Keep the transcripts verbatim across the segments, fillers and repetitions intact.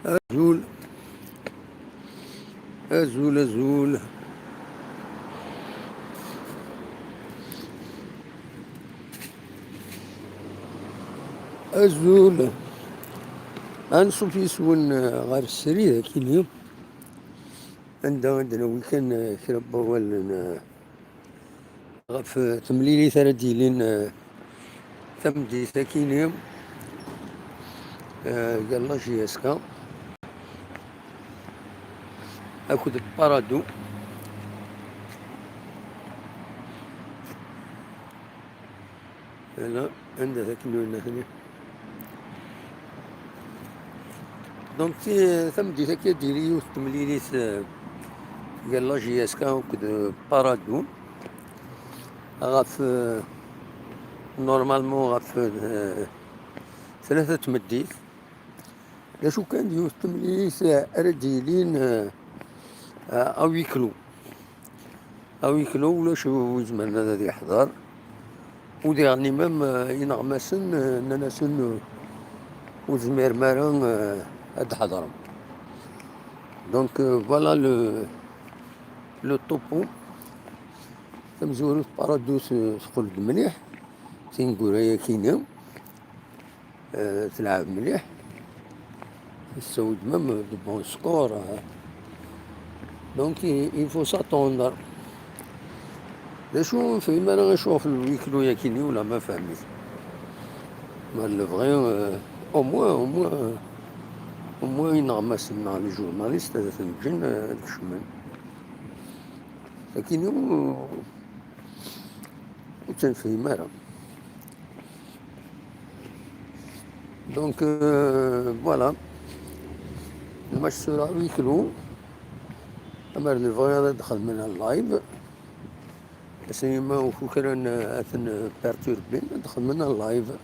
Azul. Azul, azul. Azul. Anṣuf yes-wen, eh, ɣer srid akini, anda ad d-nawi kan, eh, kra n wawalen, eh, ɣef, eh, temlilit ara d-yilin, eh, tameddit akini, eh, gar la J S K akked Parado. Ala, anda d akken ur nehni. Donc, ti-, tameddit-agi ad d-yili yiwet n temlilit, eh, gar la J S K akked, eh, Parado. Ɣef, eh, normalement ɣef, eh, tlata tmeddit. D acu kan, d yiwet n temlilit, eh, ara d-yilin, eh, eh, à huis clos. À huis clos, ulac wi izemren ad, ad yeḥḍer. U diɣen même, eh, ineɣmasen, eh, nnan-asen, eh, ur tezmirem ara, eh, ad d-tḥeḍrem. Donc, euh, voilà le, le topo. Tamezwarut, Parado te-, teqqel-d mliḥ. Tineggura-yakini, euh, telɛeb mliḥ. Tessewwed même de bons scores, euh. Donc, il, il faut s'attendre. D acu, ur nefhim ara acu ɣef le huis clos-yakini, wala ma fehmit. Ma d lebɣi, euh, au moins, au moins, euh, au moins ineɣmasen-nneɣ, les journalistes, ad ten-ǧǧen, euh, ad kecmen. Akini ur, ur tt-nefhim ara. Donc, euh, voilà. Le match sera à huis clos. Amer nebɣi ad xedmen un live. Ass-agi ma ur kukran ad ten-perturbin, ad xedmen un live.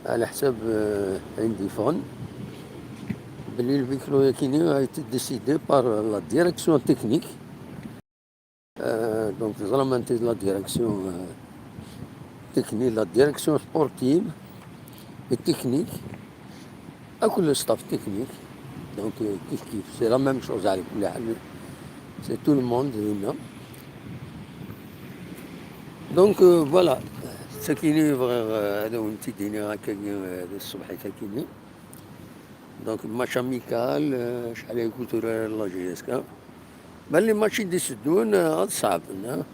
Ɛla ḥsab, euh, ayen d-yeffɣen. Belli le huis clos-yakini a été décidé par la direction technique. Euh, donc, teẓram anta d la direction, euh, technique, la direction sportive et technique, akked le staff technique. Donc, euh, kif kif, c'est la même chose, ɛla kulli ḥal. C'est tout le monde dinna. Donc, euh, voilà. Sakini bɣiɣ, euh, ad awen-tt-id-iniɣ akkagi, euh, di tṣebḥit-akini. Donc, match amical, euh, acḥal ay kutura la J S K. Belli match i d-iteddun, euh, ad ṣeɛben, ah.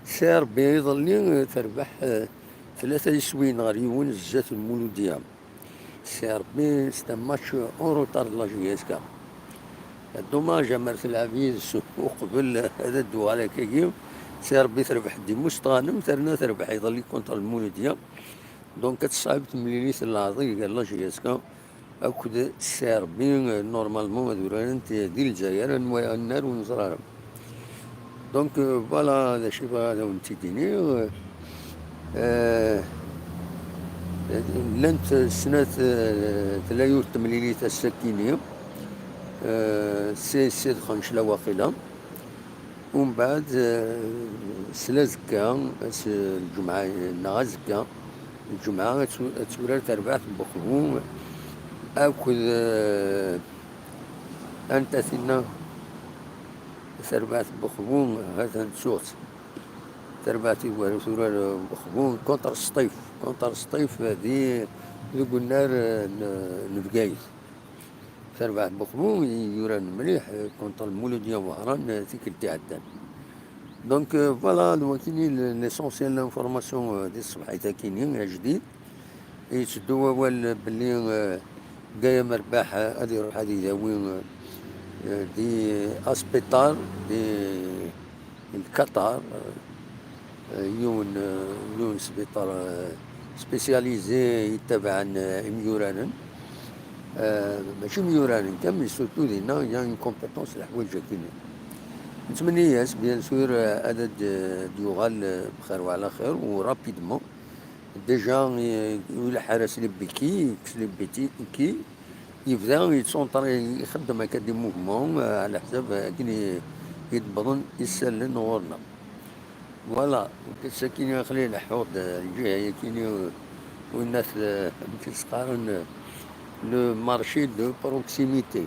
C R B iḍelli, euh, terbeḥ, euh, tlata yeswiyen ɣer yiwen zdat n Muludya. C R B, c'est un match en retard de la J S K. Dommage, amer telɛeb yid-s uqbel ad d-tuɣal akkagi. C R B terbeḥ-d i Musteɣanem, terna terbeḥ iḍelli contre Muludya. Donc, ad teṣɛeb temlilit n leɛḍil gar la J S K akked C R B, euh, normalement ad urarent di Lezzayer, anwa annar ur neẓri ara. Donc, euh, voilà, d acu i bɣiɣ ad awen-tt-id-iniɣ. Euh, llant snat, euh, tella yiwet temlilit ass-akini, euh, C S C d Xencla waqila. Umbeɛd, euh, sla azekka, s-, lǧemɛa neɣ azekka, lǧemɛa ad tu-, ad turar terbaɛt n Buxbu akked, euh, anta tinna terbaɛt n Buxbu, ha-t-an ttuɣ-tt. Terbaɛt i wara turar, euh, Buxbu, contre Sṭif, contre Sṭif di, deg unnar, euh, n, n Bgayet. Terbeɛt Buxbu i yuran mliḥ, euh, contre Muludya Wehran, euh, tikkelt iɛeddan. Donc, euh, voilà, d wakini l-, l'essentiel, l'information, euh, di tṣebḥit-akini ajdid. Yetteddu wawal belli, euh, Gaya Merbaḥ, euh, ad iruḥ ad idawi, euh, euh, di asbiṭar, di Lkaṭar, euh, yiwen, euh, yiwen sbiṭar, euh, spécialisé yettabaɛen, euh, imyuranen. Euh, mačči imyuranen kan, mais surtout dinna, il y a une compétence, leḥwayeǧ-akini. Nettmenni-as, bien sûr, euh, ad d-, d-yuɣal, euh, bxir wa ɛla xir, u rapidement. Déjà, euh, ileḥḥer-as les béquilles, yekkes les béquilles, yebda yettṣunṭer, ixeddem akka des mouvements, euh, ɛla ḥsab, euh, akken i, i d-wwḍen isallen ɣur-neɣ. Voilà, ass-akini aql-i leḥḥuɣ-d, euh, lǧiha-yakini, euh, winnat, euh, amek i s-qqaren, euh, Le marché de proximité.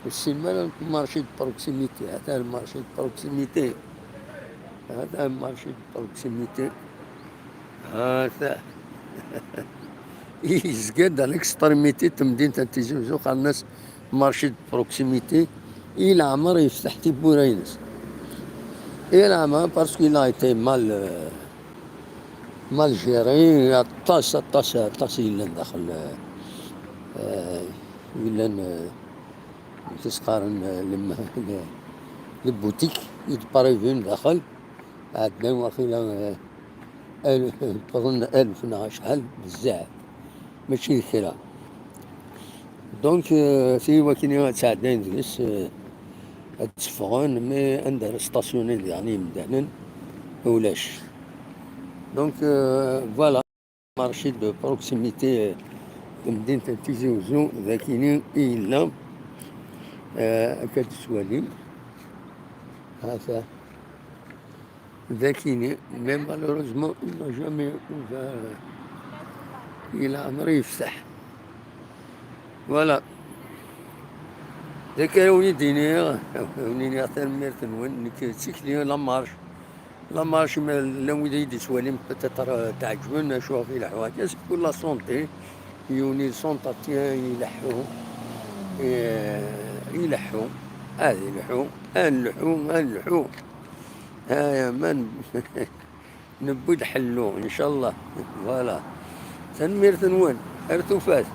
Ur tessinem ara le marché de proximité? Ata le marché de proximité. Ata le marché de proximité. Ata. Yezga-d à l'extrémité n temdint n Tizi Uzzu, qqaren-as marché de proximité. I leɛmer yefteḥ tiwwura-ines. I leɛmer, parce qu'il a été mal, euh, mal géré. Aṭas, aṭas, aṭas yellan daxel, euh, yellan, euh, amek i s-qqaren, euh, lem-, le, le boutique i d-privé daxel. Ɛeddan waqila, euh, al-, wwḍen alef neɣ acḥal, bezzaf. Mačči d kra. Donc, euh, si wakken ad ttɛeddayen deg-s, euh, ad tteffɣen, mais anda ara stationnin diɣen yimdanen, ulac. Donc, euh, voilà, marché de proximité, euh, n temdint n Tizi Uzzu, d akini i yella, euh, akka d-tettwalim. Ata. D akini, mais malheureusement, il n'a jamais ouvert. I leɛmer yefteḥ. Voilà. D akka ara wen-id-iniɣ, wen-iniɣ tanemmirt-nwen. Nekk d tikli, la marche. La marche, ma llan wid ay d-yettwalim, peut-être, euh, tɛeǧben, acu ɣef ileḥḥu akka, c'est pour la santé. Yiwen yessenṭaṭ, ileḥḥu. Eh, ileḥḥu. Ad ileḥḥu. Ad nleḥḥu, ad nleḥḥu. Aya, ma n-, newwi-d ḥellu, incallah. Voilà. Tanemmirt-nwen. Ar tufat.